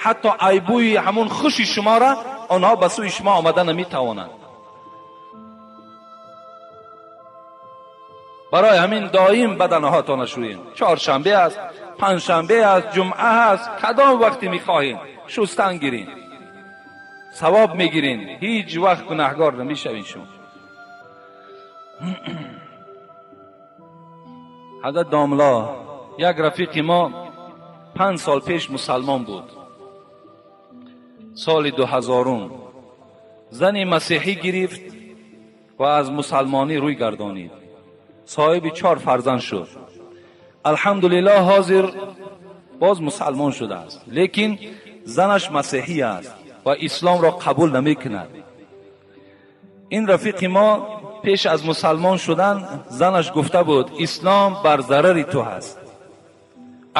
ҳатто айбӯи ҳамон хуши шуморо онҳо ба сӯи шумо омада наметавонанд. Барои ҳамин доим баданҳоятонро шӯед. Чоршанбе аст, панҷшанбе аст, ҷумъа аст, кадом вақте мехоҳед шустан гиред, савоб мегиред, ҳеҷ вақт гунаҳгор намешавед шумо. ҳазрат домла, як рафиқи мо 5 сол пеш мусалмон буд. Соли 2000 зани масеҳӣ гирифт ва аз мусалмонӣ рӯй гардонид. Соҳиби 4 фарзанд шуд. Алҳамдулиллоҳ ҳозир боз мусалмон шудааст, лекин занаш масеҳӣ аст ва исломро қабул намекунад. Ин рафиқи мо пеш аз мусалмон шудан занаш гуфта буд ислом бар зарари ту ҳаст.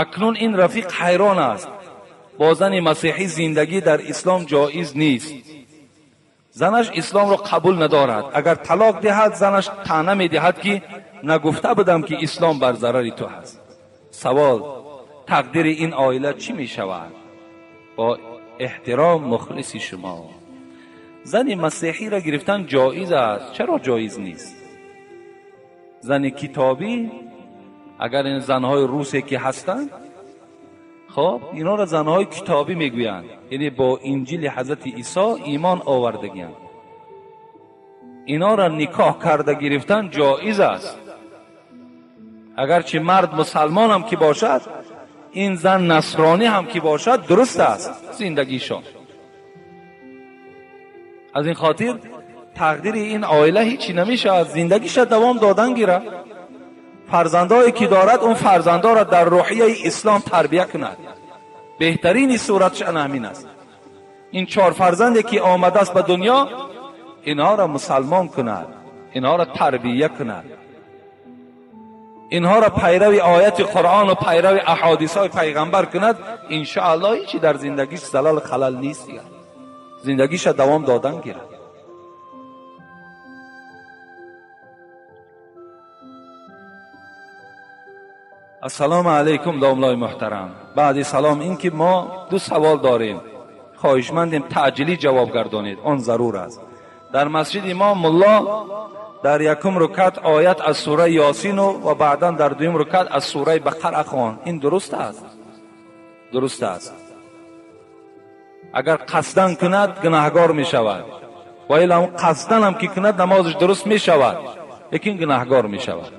Акнун ин рафиқ ҳайрон аст, бо зани масеҳӣ зиндагӣ дар ислом ҷоиз нест. Занаш исломро қабул надорад. Агар талоқ диҳад, занаш таъна медиҳад ки нагуфта будам ки ислом бар зарари ту ҳаст. Савол: тақдири ин оила чӣ мешавад? Бо эҳтиром мухлиси шумо. Зани масеҳиро гирифтан ҷоиз аст. Чаро ҷоиз нест? Зани китобӣ, агар ин занҳои русе ки ҳастанд, хоб инҳоро занҳои китобӣ мегӯянд, яъне бо инҷили ҳазрати Исо имон овардагианд. Инҳоро никоҳ карда гирифтан ҷоиз аст. Агарчи мард мусалмон ҳам ки бошад, ин зан насронӣ ҳам ки бошад, дуруст аст зиндагишон. Аз ин хотир тақдири ин оила ҳечи намешавад, зиндагиша давом додан гирад. Фарзандое ки дорад, он фарзандоро дар рӯҳияи ислом тарбия кунад. Беҳтарини суратш ана ҳамин аст. Ин 4 фарзанде ки омадааст ба дунё, инҳоро мусалмон кунад, инҳоро тарбия кунад, инҳоро пайрави ояти Қуръон ва пайрави аҳодисҳои пайғамбар кунад. Иншоаллоҳ ҳечи дар зиндагиш залал халал нест, дигар зиндагиша давом додан гирад. Ассалому алайкум домлои муҳтарам. Баъди салом ин ки мо 2 савол дорем, хоҳишмандем таъҷилӣ ҷавоб гардонед, он зарур аст. Дар масҷиди мо мулло дар якум рукат оят аз сураи Ёсину ва баъдан дар дуюм рукат аз сураи Бақара хонд. Ин дуруст аст? Дуруст аст. Агар қасдан кунад гунаҳгор мешавад. و الا هم قصدن هم که کند نمازش درست می شود، لیکن گناهگار می شود.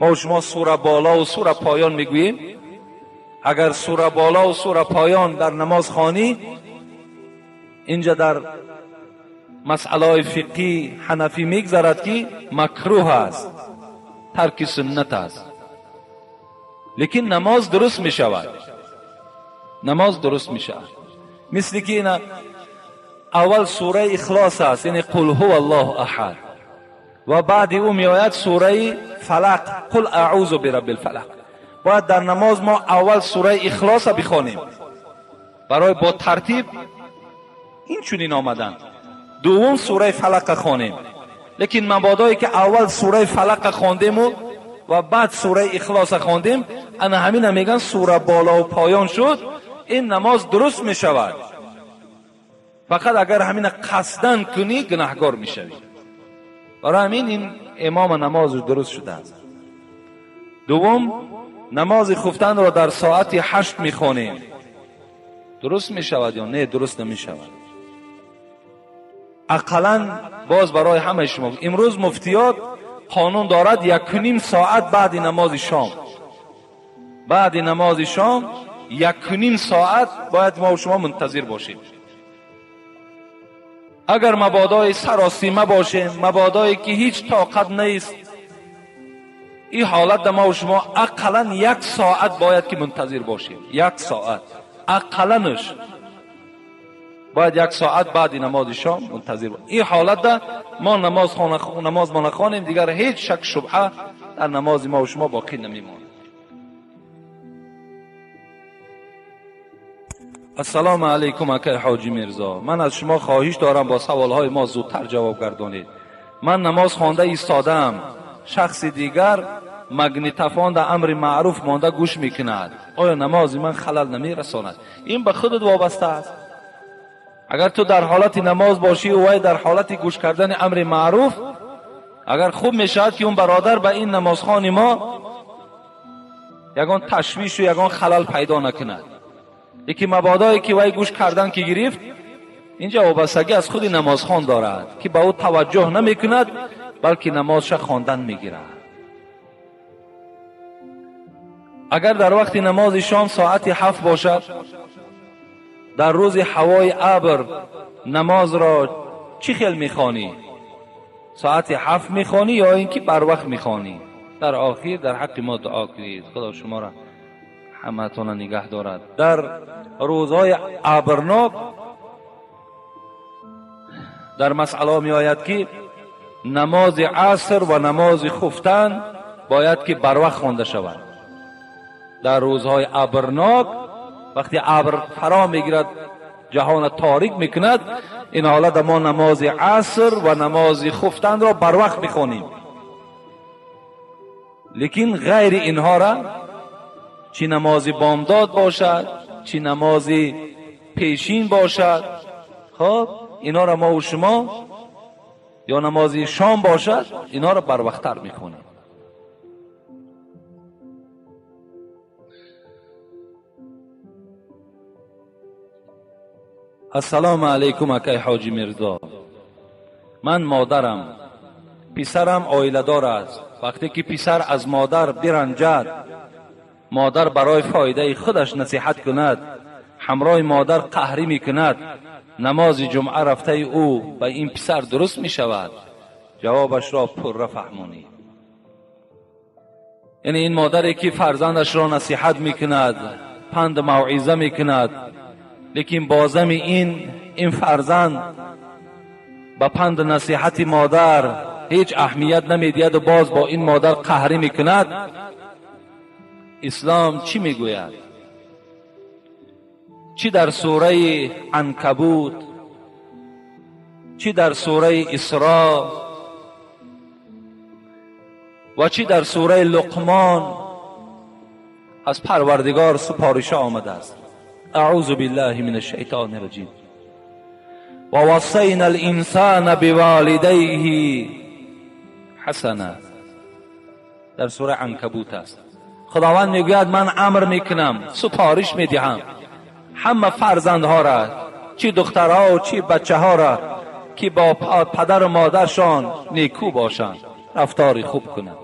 ما و شما سوره بالا و سوره پایان میگوییم. اگر سوره بالا و سوره پایان در نماز خوانی، اینجا در مسئله فقهی حنفی میگذرد که مکروه است، ترک سنت است، لیکن نماز درست می شود. نماز درست می شود. مثل که اینا اول سوره اخلاص است، یعنی قل هو الله احد، و بعد او می آید سوره فلق، قل اعوذ برب الفلق. باید در نماز ما اول سوره اخلاص بخوانیم برای با ترتیب این چنین آمدن. دوم سوره فلق خوانیم، لیکن مبادایی که اول سوره فلق خواندیم و بعد سوره اخلاص خواندیم، انا همین میگن سوره بالا و پایان شد، این نماز درست می شود. فقط اگر همین قصدن کنی گناهگار می شوی. برای همین این امام نماز درست شده است. دوم، نماز خفتن را در ساعت 8 می خوانیم، درست می شود یا نه؟ درست نمی شود. اقلا باز برای همه شما امروز مفتیات قانون دارد 1.5 ساعت بعد نماز شام، بعد نماز شام 1.5 ساعت باید ما و شما منتظر باشیم. اگر مبادای سراسیمه باشیم، مبادایی که هیچ طاقت نیست، این حالت ما و شما اقلا 1 ساعت باید که منتظر باشیم. 1 ساعت اقلنش باید 1 ساعت بعد نماز شام منتظر باشیم. این حالت ما نماز ما نخوانیم، دیگر هیچ شک شبهه در نماز ما و شما باقی نمیماند. السلام علیکم اکای حاجی میرزا، من از شما خواهش دارم با سوالهای ما زودتر جواب گردانید. من نماز خوانده ایستادم، شخص دیگر مگنیتفان در امر معروف مانده گوش میکند، آیا نماز من خلل نمیرساند؟ این به خودت وابسته است. اگر تو در حالت نماز باشی و وی در حالت گوش کردن امر معروف، اگر خوب میشود که اون برادر به این نمازخوان ما یگان تشویش و یگان خلل پیدا نکند. یکی مبادایی که وی گوش کردن که گرفت، اینجا وابستگی از خود نمازخوان دارد که به او توجه نمیکند، بلکه نمازش خواندن میگیرد. اگر در وقت نماز شام ساعت 7 باشد، در روز هوای ابر نماز را چی خیل میخوانی؟ ساعت 7 میخوانی یا اینکه بر وقت میخوانی؟ در آخر در حق ما دعا کنید، خدا شما را همتون نگه دارد. در روزهای ابرناک در مسئله می آید که نماز عصر و نماز خفتن باید که بر وقت خوانده شود. در روزهای ابرناک وقتی ابر فرا میگیرد جهان تاریک میکند، این حالت ما نماز عصر و نماز خفتن را بر وقت میخوانیم. لیکن غیر اینها را، چی نماز بامداد باشد چی نماز پیشین باشد، خب اینا را ما و شما، یا نماز شام باشد، اینا را بر وقت تر میخوانیم. السلام علیکم اکای حاجی میرزا، من مادرم، پسرم عائله دار است. وقتی که پسر از مادر برنجد، مادر برای فایده خودش نصیحت کند، همراه مادر قهری میکند، نماز جمعه رفته او به این پسر درست میشود؟ جوابش را پره فهمانی. یعنی این مادری که فرزندش را نصیحت میکند، پند موعظه میکند، لیکن بازم این فرزند به پند نصیحت مادر هیچ اهمیت نمیدهد و باز با این مادر قهری میکند. اسلام چی میگوید؟ چی در سوره عنکبوت، چی در سوره اسراء و چی در سوره لقمان از پروردگار سپارش آمده است. اعوذ بالله من الشیطان الرجیم. و وصینا الانسان بوالدیه حسنا. در سوره عنکبوت است. خداوند میگوید من امر میکنم، سپارش میدهم همه فرزندها را، چی دخترها و چی بچه ها را، که با پدر و مادرشان نیکو باشند، رفتار خوب کنند.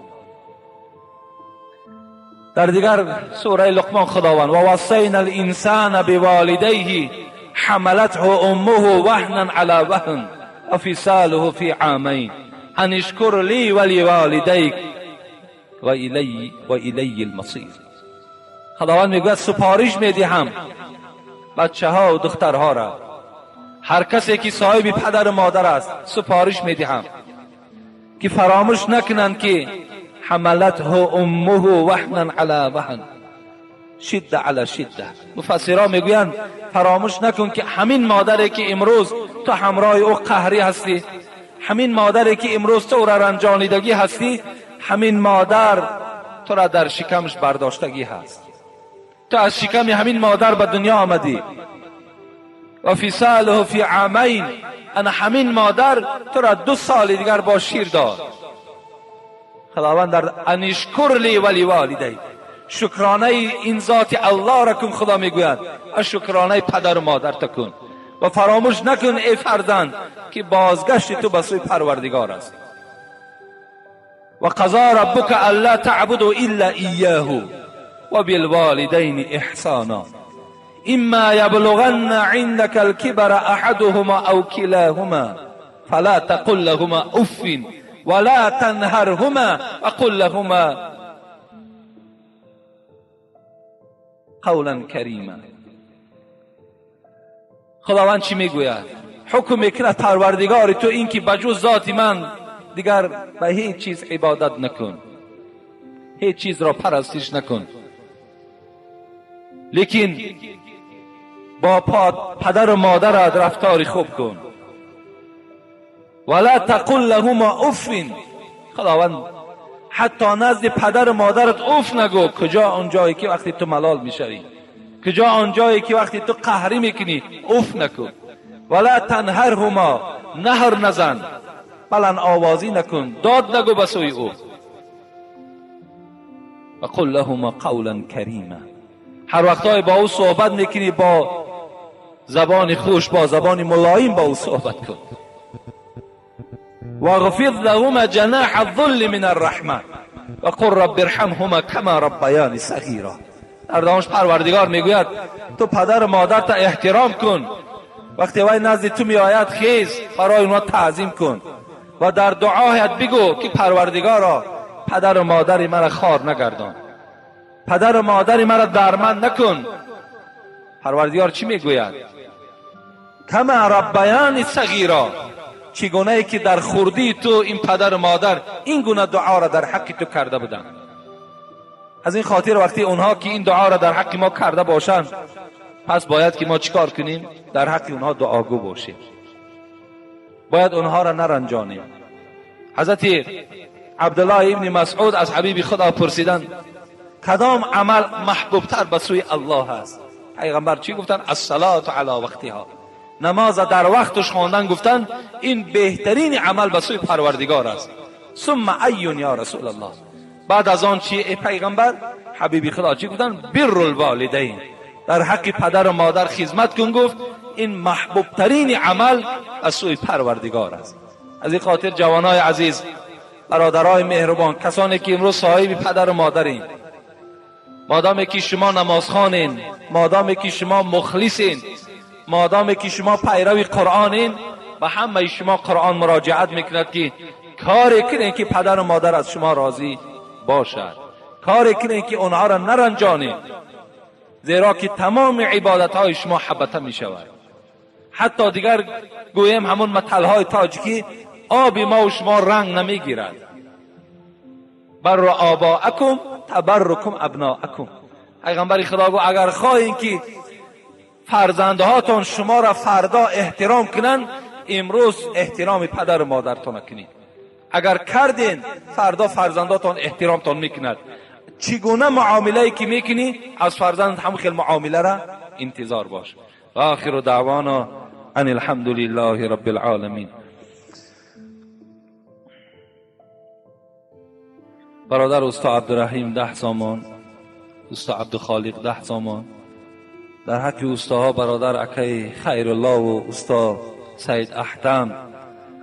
در دیگر سوره لقمان خداوند و وصینا الانسان بوالدیه حملته امه وهنا علی وهن و فصاله فی عامین ان اشکر لی ولوالدیک و الی المصیر. خداوند میگوید سپارش میدهم بچه ها و دخترها را، هر کسی که صاحب پدر و مادر است سپارش میدهم که فراموش نکنند که حملته امه وهنا علی وهن شده علی شده. مفسرها میگویند فراموش نکن که همین مادری که امروز تو همراه او قهری هستی، همین مادری که امروز تو را رنجانیدگی هستی، همین مادر تو را در شکمش برداشتگی هست. تو از شکم همین مادر به دنیا آمدی. و فصاله فی عامین، انا همین مادر تو را 2 سال دیگر با شیر داد. خداوند در ان اشکر لی ولی والدی، شکرانه این ذات الله را کن. خدا میگوید از شکرانه پدر و مادر تکن و فراموش نکن ای فرزند که بازگشت تو به سوی پروردگار است. و قضا ربک الا تعبدوا الا ایاه و بالوالدین احسانا اما یبلغن عندك الكبر احدهما او كلاهما فلا تقل لهما اف ولا تنهرهما وقل لهما قولا کریما. خداوند چی میگوید؟ حکم میکند پروردگار تو این که بجز ذات من دیگر به هیچ چیز عبادت نکن، هیچ چیز را پرستش نکن، لیکن با پدر و مادرت رفتار خوب کن. ولا تقل لهما اف. خداوند حتی نزد پدر و مادرت اف نگو. کجا آنجایی که وقتی تو ملال میشوی، کجا آنجایی که وقتی تو قهری میکنی، اف نکن. ولا تنهرهما، نهر نزن، بلند آوازی نکن، داد نگو به سوی او. و قل لهما قولا کریما. هر وقتای با او صحبت میکنی با زبان خوش، با زبان ملایم با او صحبت کن. واغفض لهما جناح الذل من الرحمه وقل رب ارحمهما كما ربیانی صغیرا. در دانش پروردگار میگوید تو پدر و مادرت احترام کن، وقتی وی نزد تو میآید خیز برای اونها تعظیم کن و در دعایت بگو که پروردگارا پدر و مادر مرا خوار نگردان، پدر و مادر مرا درمند نکن. پروردگار چی میگوید؟ کما ربیانی صغیرا، چگونه ای که در خردی تو این پدر و مادر این گونه دعا را در حق تو کرده بودند. از این خاطر وقتی اونها که این دعا را در حق ما کرده باشند، پس باید که ما چیکار کنیم؟ در حق اونها دعاگو باشیم، باید اونها را نرنجانیم. حضرت عبدالله ابن مسعود از حبیب خدا پرسیدند کدام عمل محبوبتر به سوی الله است؟ پیغمبر چی گفتن؟ الصلاة علی وقتها، نماز در وقتش خواندن. گفتن این بهترین عمل به سوی پروردگار است. ثم ایون یا رسول الله، بعد از آن چی ای پیغمبر؟ حبیبی خدا چی گفتن؟ بر الوالدین، در حق پدر و مادر خدمت کن. گفت این محبوب ترین عمل از سوی پروردگار است. از این خاطر جوانای عزیز، برادرای مهربان، کسانی که امروز صاحب پدر و مادرین، مادامی که شما نمازخوانین، مادامی که شما مخلصین، مادامی که شما پیرو قرآنین، و همه شما قرآن مراجعت میکند که کاری کنین که پدر و مادر از شما راضی باشد، کاری کنین که اونها را نرنجانید، زیرا که تمام عبادت های شما حبطه می شود. حتی دیگر گویم همون متل های تاجیکی، آب ما و شما رنگ نمیگیرد. بر آباءکم تبرکم ابناءکم. پیغمبر خدا گفت اگر خواهین که فرزندهاتون شما را فردا احترام کنند، امروز احترام پدر و مادرتون کنید. اگر کردین فردا فرزنداتون احترامتون میکند. چگونه معامله که میکنی از فرزند هم خیلی معامله را انتظار باش. و آخر دعوانا ان الحمد لله رب العالمین. برادر استاد عبدالرحیم 10 سامان، استاد عبدالخالق 10 سامان، در حق استاها برادر اکی خیرالله و استاد سید احتم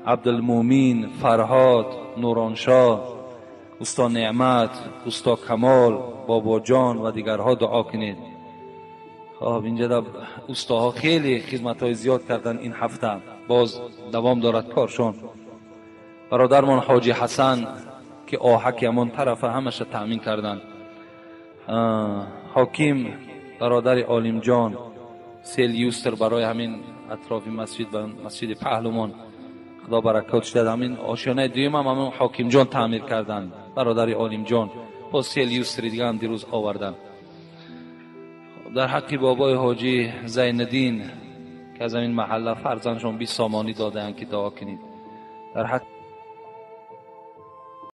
Абдулмӯмин, Фарҳод, Нуроншоҳ, усто Неъмат, усто Камол, Бобоҷон ва дигарҳо дуо кунед. Хоб, инҷа устоҳо хеле хизматҳои зиёд карданд ин ҳафта, боз давом дорад коршон. Бародармон Ҳоҷи Ҳасан, ки оҳаки ҳамон тарафа ҳамаша таъмин карданд. Ҳоким, бародари Олимҷон, се люстр барои ҳамин атрофи масҷид ба масҷиди паҳлумон, худо баракот шудад. Ҳамин ошёнаи дуюм ҳам ҳамон Ҳокимҷон таъмир карданд, бародари Олимҷон. Боз се люстри дига ҳам дирӯз оварданд. Дар ҳаққи бобои Ҳоҷи Зайниддин, ки аз ҳамин маҳалла фарзандшон 20 сомонӣ додаанд, ки дуо кунед. Дар ҳақ